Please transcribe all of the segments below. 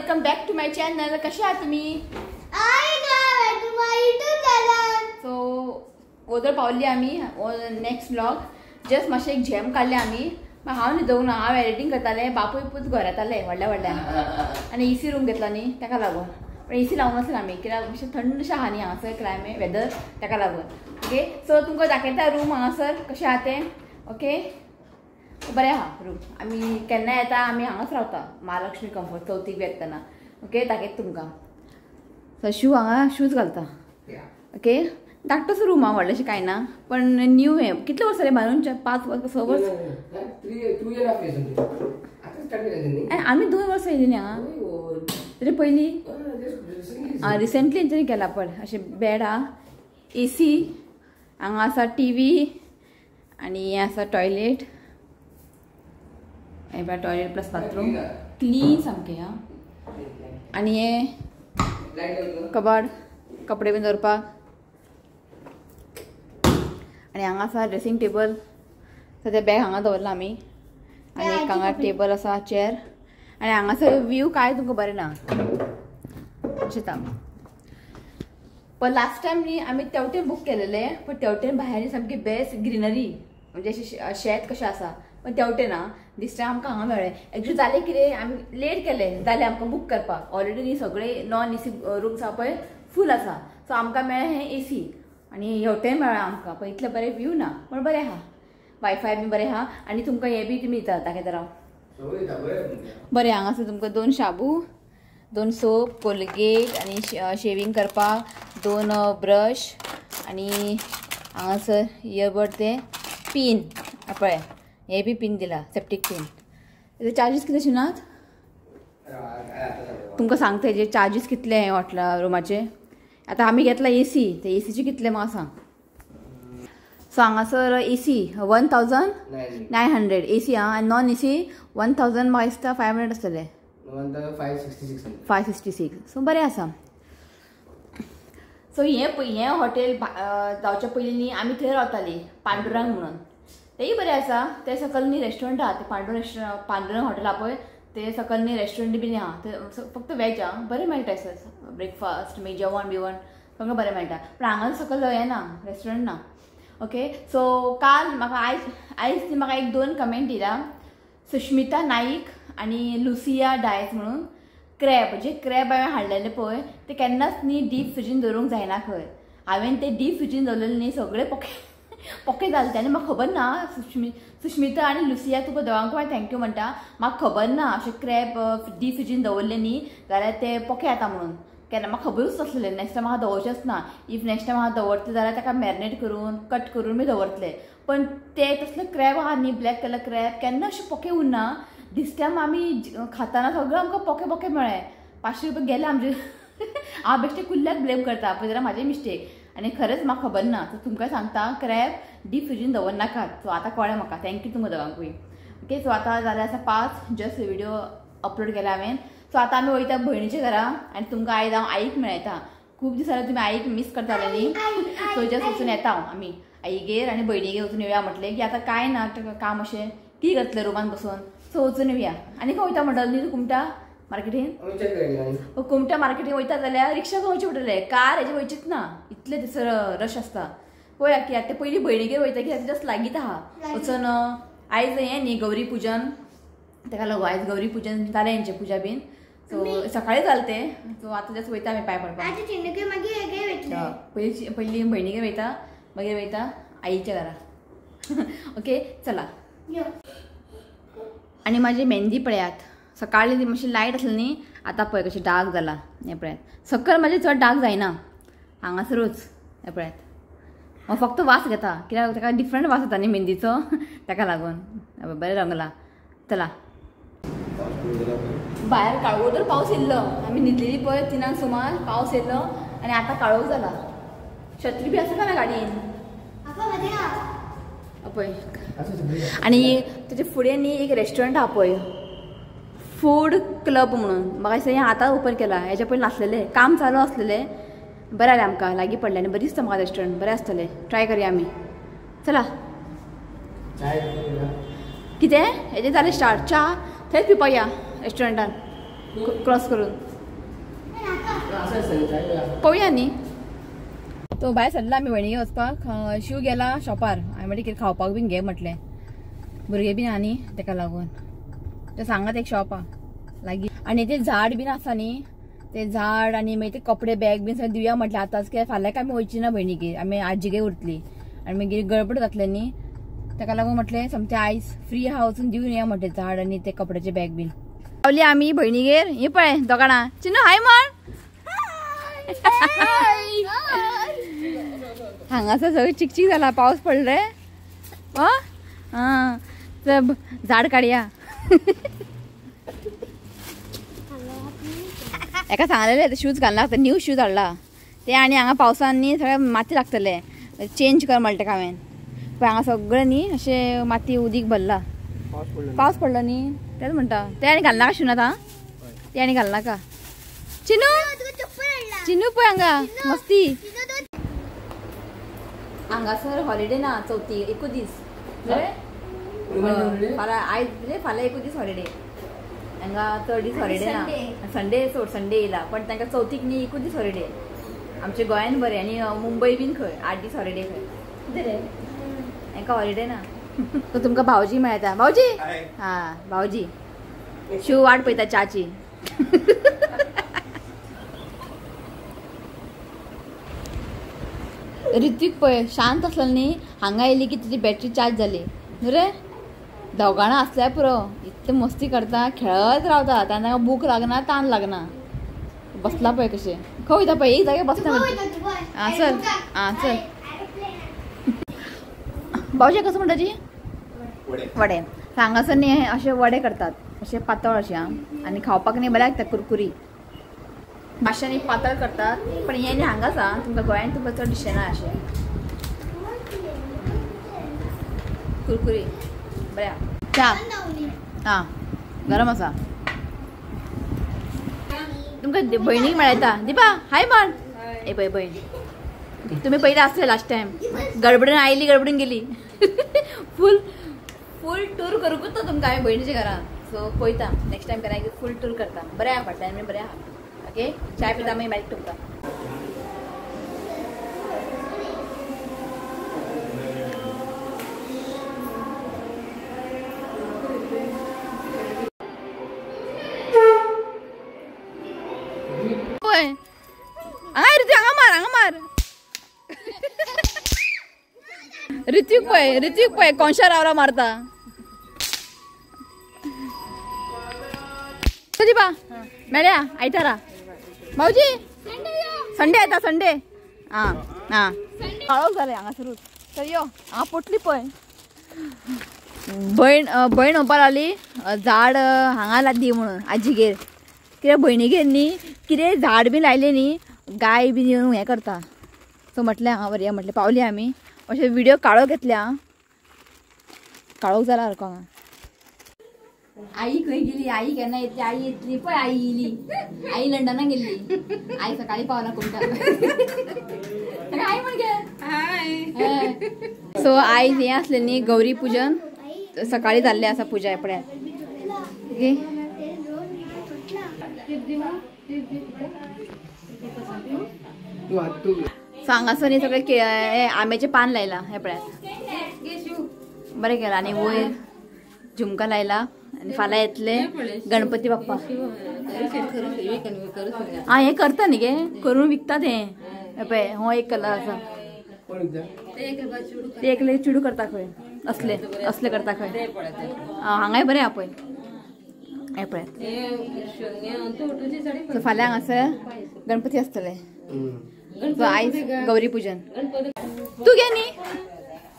Welcome back to my channel. कशे आहात तुम्ही? सो वोदोळ पावली आमी नेक्स्ट व्लॉग. जस्ट मातशें एक झेम काडले आमी. हांव न्हिदोंक ना, हांव एडिटींग करतालें, बापूय पूत घर येताले व्हडल्या व्हडल्यान आनी एसी रूम घेतला न्ही ताका लागून. पण एसी लावून नासलें आमी कित्याक मातशें थंड अशें आहा न्ही हांगासर क्लायमेट वेदर ताका लागून. ओके, सो तुमकां दाखयता रूम हांगासर कशें आहा तें. ओके, बरें आहा रूम. आमी केन्ना येता आमी हांगाच रावता महालक्ष्मी कम्फर्ट चवथीक बी येतना. ओके, दाखयता तुमकां. सो शू हांगा शूज घालता. ओके, धाकटोसो रूम आहा, व्हडलेशें कांय ना, पण न्यू हें. कितले वर्स जालें बांदून? 5 वर्स 6 वर्स. आमी 2 वर्सां येयली न्ही हांगा तरी पयलीं रिसेंटली हेंच्यांनी केला. पण अशें बेड आहा, एसी हांगा आसा, टीवी आनी हें आसा टॉयलेट. हें पळय टॉयलेट प्लस बाथरूम क्लीन सामकें आं. आनी हें कबाड कपडे बीन दवरपाक. आनी हांगा आसा ड्रेसिंग टेबल. सद्या बॅग हांगा दवरला आमी. आनी एक हांगा टेबल आसा, चेर. आनी हांगासर व्यू कांय तुमकां बरें ना अशें. पण लास्ट टायम न्ही आमी तेवटेन बूक केलेले, पण तेवटेन भायर सामकी बेस्ट ग्रिनरी म्हणजे अशें शेत कशें आसा, पण तेवटेन ना. दीस टायम आमकां हांगा मेळ्ळें. एक्चुअली जालें कितें, आमी लेट केलें जालें आमकां बूक करपाक. ऑलरेडी न्ही सगळे नॉन एसी रूम्स आहा पळय फूल आसा. सो आमकां मेळ्ळें हें एसी आनी हेवटेन मेळ्ळें आमकां, पण इतलें बरें व्यू ना, पण बरें आहा. वायफाय बी बरें आहा. आनी तुमकां हें बी तुमी दिता दाखयता राव. बरें, हांगासर तुमकां 2 शाबू, 2 सोप, कोलगेट आनी शेविंग करपाक 2 ब्रश आनी हांगासर इयरबड ते पीन पळय हे बी पीन दिला, सेप्टीक पीन. तेजे चार्जीस कितले शिनात तुमकां सांगता. हेजे चार्जीस कितले हे हॉटेला रुमाचे. आतां आमी घेतला एसी, ते एसीचे कितले म्हाका सांग. सो हांगासर एसी 1900 एसी आहा आनी नॉन एसी 1000 म्हाका दिसता 500 आसतले, 566. सो बरें आसा. सो हें हॉटेल जावच्या पयलीं न्ही आमी थंय रावतालीं पांडुरंग म्हणून, तेंय बरें आसा. ते सकयल न्ही रेस्टॉरंट आहा, ते पांडुरंग पांडुरंग हॉटेल आहा पळय, ते सकयल न्ही रेस्टॉरंट बीन आहा. ते फक्त वेज आहा, बरें मेळटा सर. ब्रेकफास्ट मागीर जेवण बिवण सगळें बरें मेळटा. पण हांगा सकयल हें ना, रेस्टॉरंट ना. ओके, सो काल म्हाका आयज न्ही म्हाका 1-2 कमेंट दिला. सुष्मिता नाईक आनी लुसिया डायस म्हणून. क्रॅब, जे क्रॅब हांवें हाडलेले पळय ते केन्नाच न्ही डीप फ्रिजीन दवरूंक जायना खंय. हांवें ते डीप फ्रिजीन दवरलेले न्ही सगळे पोके पोके जाले. आनी म्हाका खबर ना. सुष्मिता आनी लुसिया तुका दोगांकूय हांव thank you म्हणटा. म्हाका खबर ना अशें क्रॅब डीप फ्रिजीन दवरले न्ही जाल्यार ते पोके जाता म्हणून. केन्ना म्हाका खबरूच नासलेलें. नेक्स्ट टायम म्हाका दवरचेंच ना. If next time हांव दवरतलें जाल्यार ताका मॅरिनेट करून कट करून बी दवरतलें. पण ते तसले क्रॅब आहा न्ही ब्लॅक कलर क्रॅब केन्ना अशें पोके उरना. दीस टायम आमी खाताना सगळें आमकां पोके पोके मेळ्ळे. 500 रुपया गेले आमचे. हांव बेश्टे कुल्ल्याक ब्लेम करता, पळय जाल्यार म्हाजी मिस्टेक. आनी खरेंच म्हाका खबर ना. सो तुमकां सांगता क्रॅब डीप फ्रिजीन दवरनाकात. सो आतां कळ्ळें म्हाका. Thank you तुमकां दोगांकूय. ओके, सो आतां जालें आसा 5. जस्ट व्हिडियो अपलोड केला हांवें. सो आतां आमी वयता भयणीच्या घरा आनी तुमकां आयज हांव आईक मेळयता. खूब दीस जाले तुमी आईक मीस करताले न्ही. सो जस्ट वचून येता हांव आमी आईगेर आनी भयणीगेर वचून येवया म्हटलें की आतां कांय ना काम अशें कितें करतलें रुमान बसून. सो वचून येवया. आनी खंय वयता म्हणटलो न्ही तूं? कुमटा मार्केटीन. कुमटा मार्केटीन वयता जाल्यार रिक्षा खंय वयचें पडटलें, कार हेजें वयचीच ना, इतलें थंयसर रश आसता. पळोवया की आतां पयलीं भयणीगेर वयता की आतां जस्ट लागींच आहा वचून. आयज हें न्ही गौरी पुजन, ताका लागून आयज गौरी पुजन जालें हेंचें पुजा बीन. सो सकाळीं जालें तें. सो आतां जस्ट वयता आमी पांय पडपाक. पयलीं भयणीगेर वयता, मागीर वयता आईच्या घरा. ओके, चला. आनी म्हाजी मेहंदी पळयात. सकाळीं मातशी लायट आसली न्ही, आतां पळय कशें डार्क जाला. हें पळयात, सकयल म्हाजें चड डार्क जायना, हांगासरूच. हें पळयात, हांव फक्त वास घेता कित्याक ताका डिफरंट वास येता न्ही मेहंदीचो, ताका लागून बरें रंगला. चला, भायर काळोख तर पावस येयल्लो. आमी न्हिदलेली पळय 3 सुमार पावस येयल्लो आनी आतां काळोख जाला. छत्री बी आसा का ना गाडयेन पळय. आनी तेजे फुडें न्ही एक रेस्टॉरंट आहा पळय, फूड क्लब म्हणून. म्हाका दिसता हें आतां ओपन केलां, हेज्या पयलीं नासलेलें, काम चालू आसलेलें. बरें जालें आमकां लागीं पडलें आनी बरें दिसता म्हाका रेस्टॉरंट, बरें आसतलें, ट्राय करया आमी. चला, कितें हेजें जालें स्टार्ट. च्या थंयच पिवपाक या रेस्टॉरंटान. क्रॉस करून पळोवया न्ही. तो भायर सरला आमी भयणीगेर वचपाक. शिव गेला शॉपार. हांवें म्हटलें कितें खावपाक बीन घे म्हटलें, भुरगे बीन आहा न्ही तेका लागून. ते सांगात एक शॉप आहा लागीं. आनी ते झाड बीन आसा न्ही, ते झाड आनी मागीर ते कपडे बॅग बीन सगळें दिवया म्हटलें आतांच, कित्याक फाल्यां काय आमी वयची ना भयणीगेर, आमी आजीगेर उरतली आनी मागीर गडबड जातलें न्ही. तेका लागून म्हटलें सोमतें आयज फ्री आहा वचून दिवन या म्हटलें झाड आनी ते कपड्याचे बॅग बीन. पावली आमी भयणीगेर. ही पळय दोगां चिनू हाय म्हण. हांगासर सगळें चिकचीक जाला, पावस पडलो रे. आं झाड काडया. एका सांगलेले शूज घालना, न्यू शूज हाडला ते. आनी हांगा पावसान न्ही सगळें माती लागतले, चेंज कर म्हणटा तेका हांवें. पळय हांगा सगळें न्ही अशें माती उदीक भरला, पावस पडलो न्ही तेच म्हणटा. ते आनी घालनाका शूज आतां, ते आनी घालनाका. चिनू चिनू पळय हांगा मस्ती. हांगासर हॉलिडे ना चवथी, एकूच दीस फाल्यां, आयज म्हणजे फाल्यां एकूच दीस हॉलिडे. हांगा चड दीस हॉलिडे ना, संडे सोड संडे येयला पण तांकां चवथीक न्ही एकूच दीस हॉलिडे. आमच्या गोंयान बरें आनी मुंबय बीन खंय 8 दीस हॉलिडे खंय, कितें रे हांकां हॉलिडे ना. तो तुमकां भावजी मेळटा. भावजी हा भावजी शिव वाट पळयता च्याची. ऋत्विक पळय शांत आसलो न्ही, हांगा येयली की तुजी बॅटरी चार्ज जाली न्हू रे. दोगां आसल्यार पुरो, इतले मस्ती करता, खेळत रावता, तांकां भूक लागना तान लागना. बसला पळय कशें खंय वयता पळय, एक जाग्यार बसता. आं चल आं चल. भावजी कसं म्हणटा जी वडे. हांगासर न्ही अशे वडे करतात, अशे पातळ अशे आं, आनी खावपाक न्ही बरें लागता कुरकुरी. मातशें न्ही पातळ करतात, पण हें न्ही हांगाच आं, तुमकां गोंयांत तुमकां चड दिसचें ना अशें कुरकुरी. बरें च्या आं गरम आसा. तुमकां भयणीक मेळटा. दीपा हाय म्हण. ए पळय भयण तुमी पयलीं आसले लास्ट टायम, गडबडीन आयली गडबडीन गेली. फूल फूल टूर करूंकूच ना तुमकां हांवें भयणीच्या घरान. सो पळयता नेक्स्ट टायम केन्ना फूल टूर करता. बरें आहा फाटल्यान बी बरें आहा. ओके चाय पिता मागीर मेळटा तुमकां. पळय हांगा ऋत्विक, हांगा मार हांगा मार. ऋत्विक पळय, ऋत्विक पळय कोनशा रावला मारता. दीपा मेळया आयतारा. भाऊजी संडे येता, संडे. आं आं काळोख जालें हांगासरूच. तर यो हांगा पोटली पळय. भयण भयण म्हणपाक लागली झाड हांगा दी म्हणून आजीगेर, कित्याक भयणीगेर न्ही कितें झाड बी लायलें न्ही गाय बीन येवन हें करता. सो म्हटलें हांगा व्हरया म्हटलें. पावली आमी. अशें व्हिडिओ काळोख घेतल्या, काळोख जाला सारको हांगा. आई खंय गेली, आई केन्ना येतली, आई येतली पळय आई येयली. आई लंडनाक गेल्ली, आई सकाळी पावला कोणता. आई म्हण गे. सो आयज हें आसलें न्ही गौरी पूजन, सकाळी जाल्लें आसा पुजा पळयात. ओके सो हांगासर न्ही सगळें आंब्याचें पान लायलां हें पळयात, बरें केलां. आनी वयर झुमका लायला आनी फाल्यां येतले गणपती बाप्पा. आं हें करता न्ही गे, करून विकतात हें. पळय हो एक कलर आसा, ते एकले चुडू करता खंय, असले असले करता खंय. हांगाय बरें आहा पळय हें पळयात. सो फाल्यां हांगासर गणपती आसतले. सो आयज गौरी पूजन. तूं घे न्ही.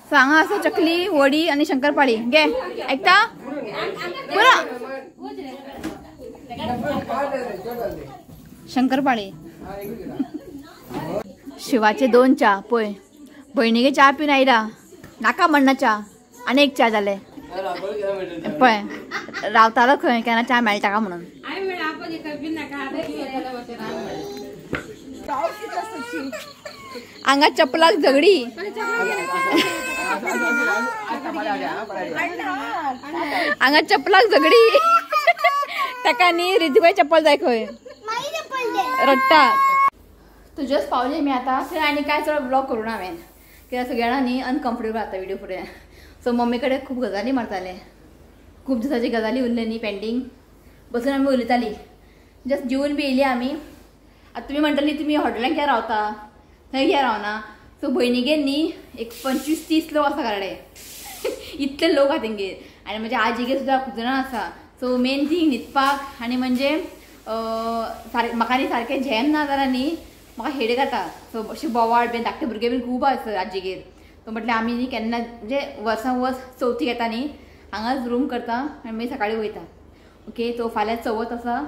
सो हांगा आसा चकली, वडी आनी शंकरपाळी. घे आयकता पुरो शंकरपाळी. शिवाचे 2 च्या पळय. भयणीगे च्या पिवन आयला, नाका म्हणना च्या, आनी एक च्या जाले पळय. रावतालो खंय केन्ना च्या मेळटा का म्हणून. हांगा चपलाक झगडी. हांगा चपलाक झगडी. ताका न्ही रितिकाय चप्पल जाय खंय रडटा. तुज्याच पावले मी आतां थंय आनी काय चड ब्लॉग करूं ना हांवें, कित्याक सगळ्या जाणां न्ही अनकम्फर्टेबल जाता व्हिडिओ फुडें. सो मम्मी कडेन खूब गजाली मारताले, खूब दिसाची गजाली उरले न्ही पेंडींग, बसून आमी उलयताली. जस्ट जेवन बी येयली आमी. आतां तुमी म्हणटली तुमी हॉटेलान कित्याक रावता, थंय कित्याक रावना. सो भयणीगेर न्ही एक 25-30 लोक आसा घराडे, इतले लोक आसा तेंगेर. आनी म्हज्या आजीगेर सुद्दां खूब जाणां आसा. सो मेन थींग न्हिदपाक आनी म्हणजे सारकें म्हाका न्ही सारकें झेम ना जाल्यार न्ही म्हाका हेडेक जाता. सो अशें बोवाळ बीन धाकटे भुरगे बीन खूब आसा आजीगेर. सो म्हटल्यार आमी न्ही केन्ना म्हणजे वर्सान वर्स चवथीक येता न्ही हांगाच रूम करता आनी मागीर सकाळीं वयता. ओके, सो फाल्यां चवथ आसा,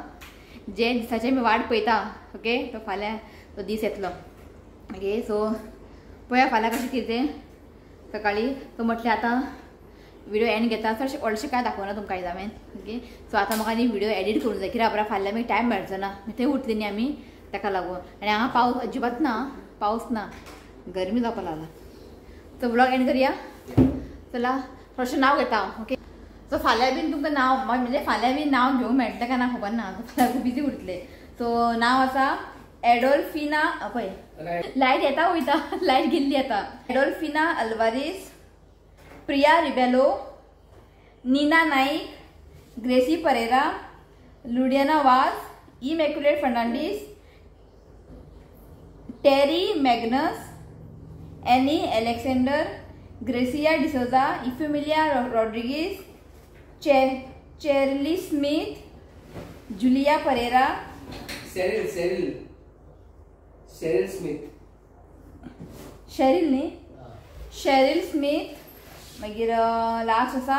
जे दिसाची आमी वाट पळयता. ओके, तो फाल्यां तो दीस येतलो. ओके, सो पळया फाल्यां कशें कितें सकाळीं. सो म्हटलें आतां व्हिडिओ एंड घेता, चडशें व्हडलेशें कांय दाखोवना तुमकां आयज हांवें. ओके, सो आतां म्हाका न्ही व्हिडिओ एडिट करूंक जाय, कित्याक बरें फाल्यां मागीर टायम मेळचो ना, थंय उरतली न्ही आमी, ताका लागून. आनी हांगा पावस अजिबात ना, पावस ना, गरमी जावपाक लागला. सो व्लॉग एंड करया, चला थोडेशें नांव घेता हांव. ओके, सो फाल्यां बीन तुमकां नांव म्हणजे फाल्यां बीन नांव घेवंक मेळटलें काय ना खबर ना, फाल्यां खूब बिजी उरतलें. सो नांव आसा एडोल्फिना, पळय लायट येता वयता, लायट गेल्ली आतां. Adolfina Alvares, Priya Rebelo, Neena Naik, Gracy Pereira, Ludiana Vaz, Immaculate Fernandes, Terry Magnus, Annie Alexander, Gracia D'Souza, Ephemilia Rodrigues, Cherly Smith, Julia Pereira, Cheryl Smith, Cheryl न्ही, शेरील Smith. मागीर last आसा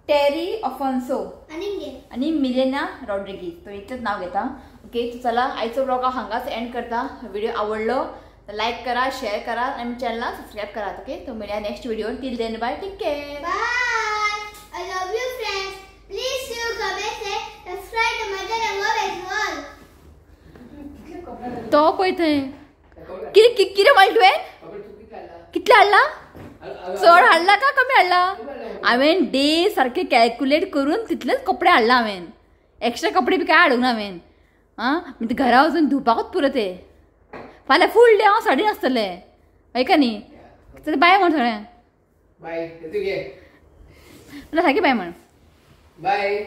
Terry अफोन्सो आनी मिलेना रॉड्रिगीज. तो इतलेंच नांव घेता. ओके, चला आयचो ब्लॉग हांव हांगाच एंड करता. व्हिडिओ आवडलो तर लायक करा, शेअर करा आनी चॅनलाक सबस्क्रायब करात. ओके, तो मेळया next video. Till then bye, take care, bye. I love you friends. Please do comment, share, subscribe to my channel as well. तो पळय थंय कितें कितें म्हणलें तुवें, कितले हाडला, चड हाडला का कमी हाडला? हांवें डे सारके कॅल्क्युलेट करून तितलेच कपडे हाडला हांवें, एक्स्ट्रा कपडे बी काय हाडूंक ना हांवें. आं, मागीर घरा वचून धुवपाकूच पुरो ते. फाल्यां फूल डे हांव साडयेन आसतलें, हय का न्ही? चल बाय म्हण सगळ्यांक, बाय सारकें बाय म्हण, बाय.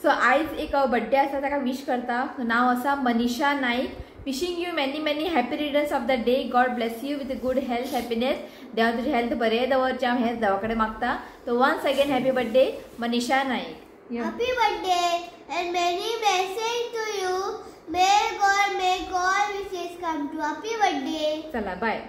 सो आयज एक बड्डे आसा, ताका विश करता. नांव आसा Manisha Naik. Wishing you many many happy returns of the day. God bless you with good health, happiness. देवा तुझी हेल्थ बरें दवरचें हांव हेच देवा कडेन मागता. So once again happy birthday Manisha Naik. Happy birthday and many blessings to you. May God make all wishes come true. Happy birthday. चला बाय.